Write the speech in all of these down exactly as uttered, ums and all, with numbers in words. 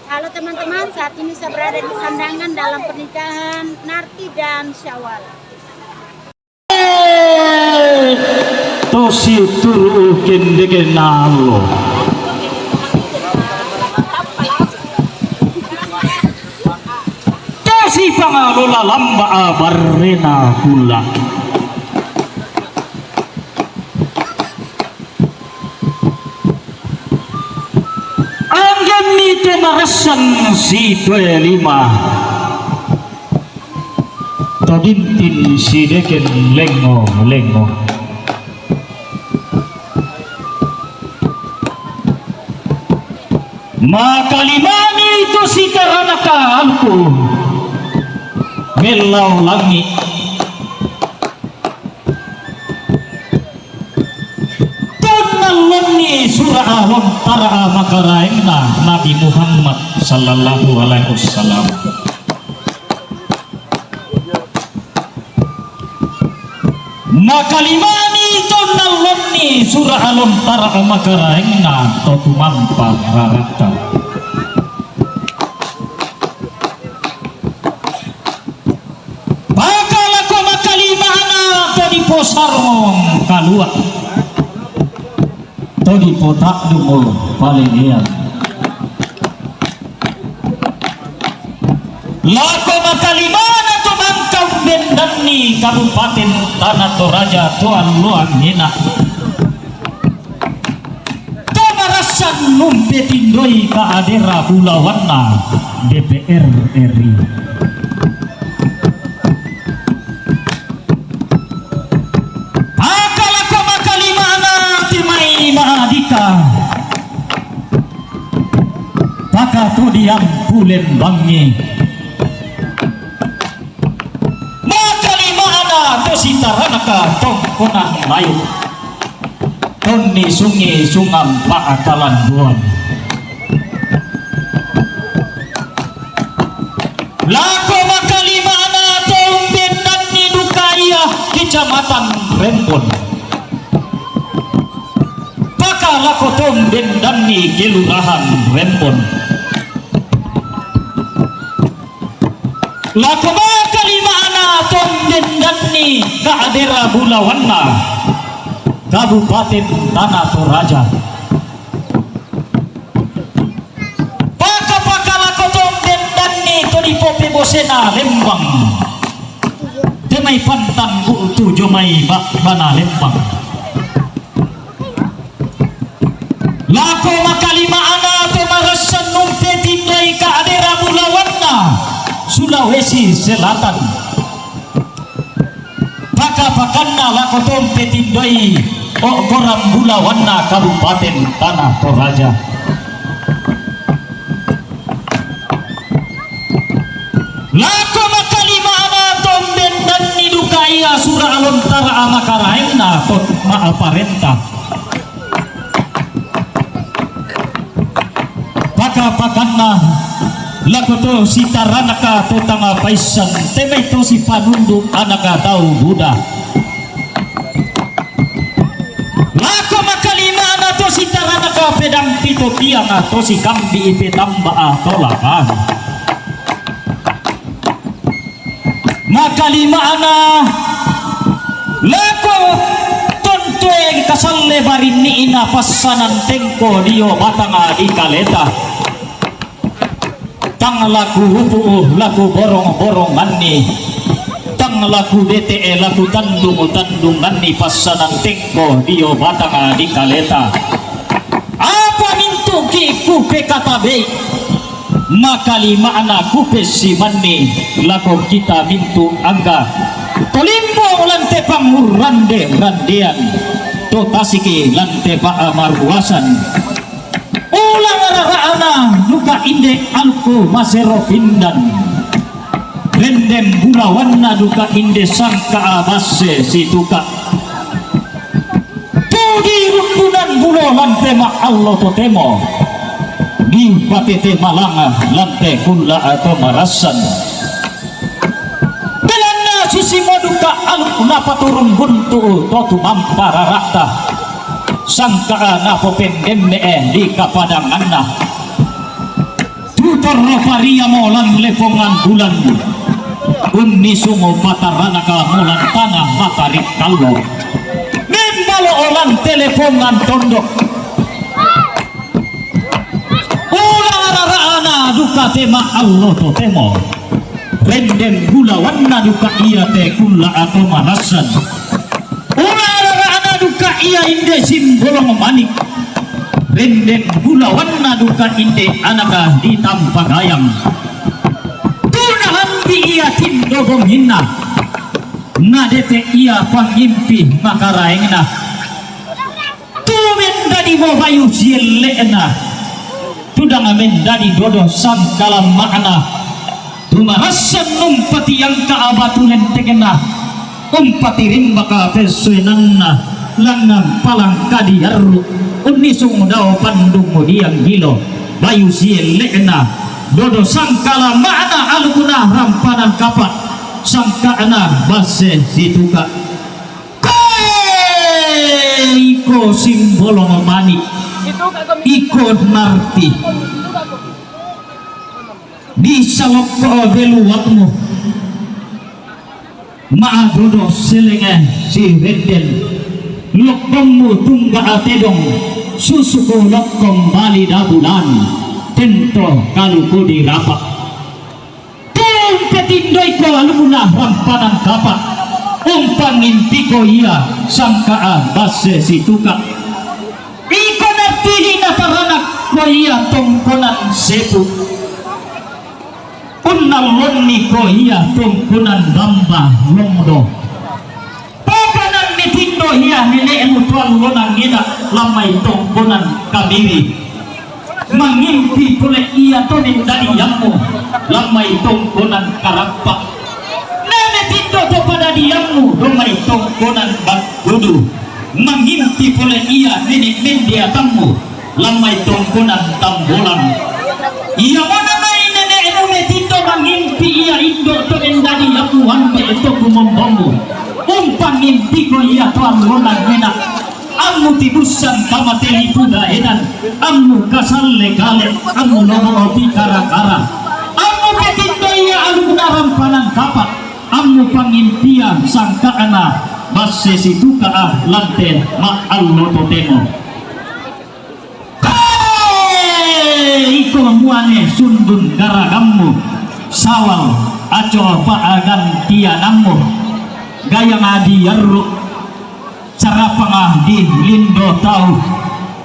Halo teman-teman, saat ini saya berada di Sandangan dalam pernikahan Narti dan Syawal. Tosi turu kendeke nalo. Tosi pangalola lamba abarrena kula. Anggemmi te marassan sitoe lima, todintin sideken lengo-lengo. Makalimani to sitaranaka alku, mellau langi. Tonnallonni sura'a lontara'a makaraengna Nabi Muhammad sallallahu alaihi wasallam. Makalimani tonnallonni sura'a lontara'a makaraengna to tumampa raratta. Pakalako makalimana to diposarong kalua, to dipota'dung palenean. Lako makalimana to mangka umbendanni Kabupaten Tana Toraja to alloangngena. To marassan numpetindoi kaadera bulawanna D P R R I. Pakalako makalimana te mai ma'adika. Pakatodiang pulembangngi. Makalimana to sitaranaka tongkonan layu. Tonni sungi sungang pa'akalanduan. Lako makalimana to umbendanni duka ia Kecamatan Rembon. Pakalako to umbendanni Kelurahan Rembon. Lako makalimana to umbendanni kaadera bulawanna Kabupaten Tana Toraja. Paka-pakalako to umbendanni to dipopebosena Lembang. Te mai pantang bu'tu jo mai ba-, bana Lembang. Lako makalimana to marassan numpetindoi kaadera bulawanna Sulawesi Selatan. Paka-pakanna lako to umpetindoi o'goran bulawanna Kabupaten Tana Toraja. Lako makalimana to umbendanni duka ia sura'a lontara'a makaraengna to ma'aparenta. Paka-pakanna lako to sitaranaka to tanga paissan, te mai to sipanundu' anaka tau buda. Lako makalimana to sitaranaka pedang pito tianga to sikambi'i petamba'a to lapang. Makalimana lako tontoe kasalle barinni'na passanan tengko dio batanga di kaleta. Tang laku upu'u laku borong-boronganni, tang laku dete'e laku tandung-tandunganni passanan tengko dio batanga di kaleta. Apa mintu'ki kupekatabei, makalima'na kupessimanni lako kita mintu' angga. To Limbong lan te pangurrande-randean, to Tasiki lan te pa'amaruasan. Ulang rara'na duka inde alukku masero pindan. Rendeng bulawanna duka inde sangka'a basse situka'. Tu dirundunan bulo lan te ma'allo totemo, dipatete malanga lan te kulla' to marassan. Belanna susimo duka aluk napaturung buntu'u to tumampa rara'ta, sangka'a napopendemme'e di kapadanganna. Tu Torro pariamo lan lepongan bulan, unnisung pataranaka molan tana matarik kallo. Membalo olan telepongan tondok. Ula arara'ana duka te ma'allo totemo. Renden bulawanna duka ia te kulla atau manassan. Ula arara'ana duka ia inde Simbolong Manik. Renden bulawanna duka inde anaka ditampa gayang. Tuna ambi ia tindo bonginna. Nadete ia pangimpi makaraengna. Tu mendadi mo bayu sielle'na. Tudang mendadi dodo sangkalamma'na. Tumarassan numpati angka abatu lentekna, umpati rimbaka pessoenanna, langngan palangka diarru, unnisung dao pandung dianggilo, bayu sielle'na, dodo sangkalamma'na alukuna rampanan kapa, sangka'na basse situka. Koe iko Simbolong Manik, iko Narti. Disalokko beluakmu, ma'adodo selenge si Redden, lokkommu tungga atedong, susuko lokkong bali dabulan, tento kaluku dirapa. Tumpetindoiko alumuna rampanan kapa, umpangimpiko ia sangka'a basse situka. Iko natili nataranak ko ia tongkonan sepu. Unnallonni ko ia tongkonan bamba longdo. Pokanan metindo ia nene'mu to allonangngena lammai tongkonan kabiri. Mangimpi pole ia to mendadiammu lammai tongkonan karappa. Na metindo to padadiammu domai tongkonan battudu. Mangimpi pole ia nene' mendeatammu lammai tongkonan tambolang. Ia mana mai nene'mu metindo mangimpi ia indo to mendadiammu ambe to kumombommu. Umpangimpiko ia to allonangngena. Ammu tibussan tama telipu daenan, ammu kasalle kale, ammu lobo oti kara-kara. Ammu petindo ia alumuna rampanan kapa, ammu pangimpia sangka'na basse situka'a lante ma'allo totemo. Hei, iko muane sundun garagammu, sawal aco pa'agantianammu, gayang adi yarru, carapanga di lindo tau,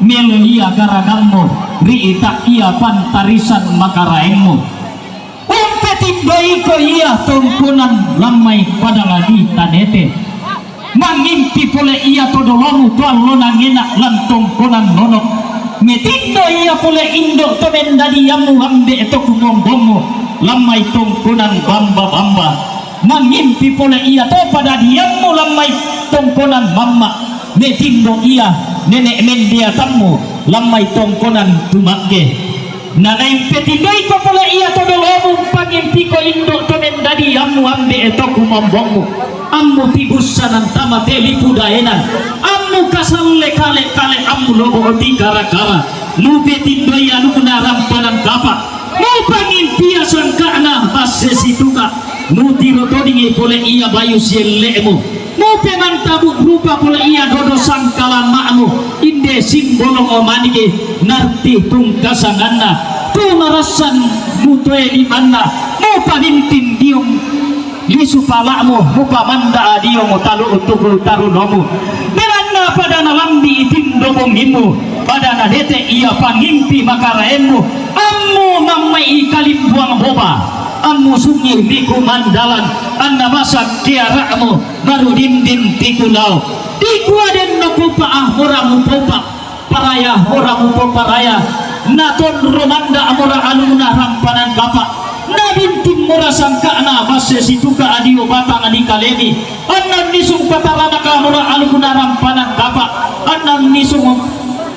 melo ia garagammu, ri ita ia pantarisan makaraengmu. Umpetindoiko ia tongkonan lammai padang adi tanete. Mangimpi pole ia to dolomu to allonangngena lan tongkonan nonok. Metindo ia pole indo to mendadiammu ambe to kumombommu lammai tongkonan bamba-bamba. Mangimpi pole ia to padadiammu lammai tongkonan mamma. Metindo ia nene' mendeatammu lammai tongkonan tumangge. Na naimpetindoiko pole ia to dolomu, pangimpiko indo to mendadiammu ambe to kumombommu. Ammu tibussanan tama telipu daenan. Ammu kasalle kale-kale, ammu lobo oti kara-kara. Mupetindoi alumuna rampanan kapa. Mupangimpia sangka'na basse situka. Mutiro todingi pole ia bayu sielle'mu. Mupemantabu rupa pole ia dodo sangkalamma'mu, inde Simbolong Maniki, Narti tungkasanganna, tu narassan mutoe limanna, mupaminting diong lisu pala'mu, mupamanda diong talu tuku tarunomu. Belanna pada nalambi tindo bongimmu, pada nadete ia pangimpi makaraemmu, ammu mammai kalimbuang boba, ammu sungi liku mandalan, anna masak kiara'mu, baru dinding tiku lao. Dikua denno popa ah mora mupopa paraya, mora mupoparaya. Na tonro manda mora alumuna rampanan kapa. Na binting mora sangka'na basse situka adio batang dikalemi. Annan nisung pataranaka mora alumuna rampanan kapa. Annan nisung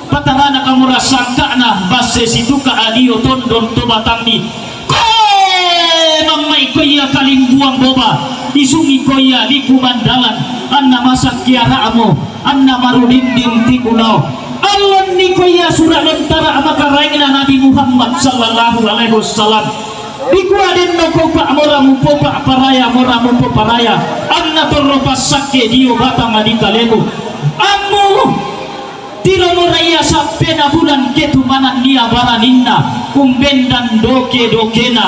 pataranaka mora sangka'na basse situka adio tondon to batangmi. Koe mammai ko ia kalimbuang boba, isungi ko ia liku mandalan, anna masak kiara'mu, anna marudinding tiku lao. Alon niko ia sura' lontara' makaraengna Nabi Muhammad sallallahu alaihi wasallam. Dikua denno kopa' mora mupopa' paraya, mora mupopa' paraya. Anna torro passakke dio batanga di kalemu. Ammu tiro mora ia sappena bulan ketumanan nia baraninna umbendan doke-dokena.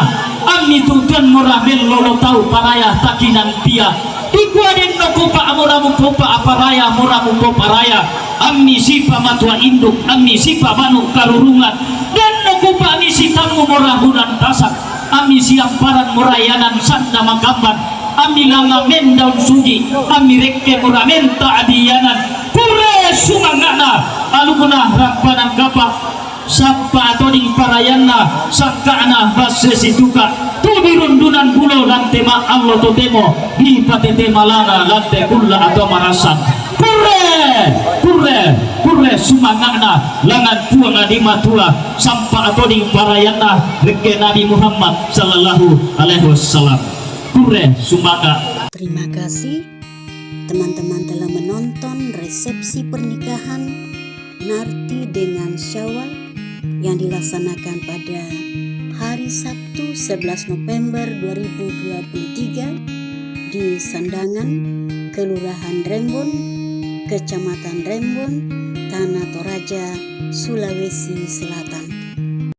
Ammi tutuan mora mellolo tau paraya takinan pia. Dikua denno kopa' mora mupopa' paraya, mora mupopa' paraya. Ammi sipa matua induk, ammi sipa manu karurungan. Denno kopa' mi sitammu mora hunan tasak, ammi siamparan mora ianan sanda makamban, ammi langa mendaun sugi, ammi rekke mora menta adianan. Kurre sumanga'na, alukna rampanan kapa'. Sappa toding parayanna, sangka'na basse situka', tu dirundunan bulo lante ma allo totemo dipatete malana lante kulla atau marassan. Kurre, kurre, kurre sumanga'na langan Puang di Matua, sappa toding parayanna rekke Nabi Muhammad sallallahu alaihi wasallam. Kurre sumanga'. Terima kasih teman-teman telah menonton resepsi pernikahan Narti dengan Syawal yang dilaksanakan pada hari Sabtu sebelas November dua ribu dua puluh tiga di Sandangan, Kelurahan Rembon, Kecamatan Rembon, Tanah Toraja, Sulawesi Selatan.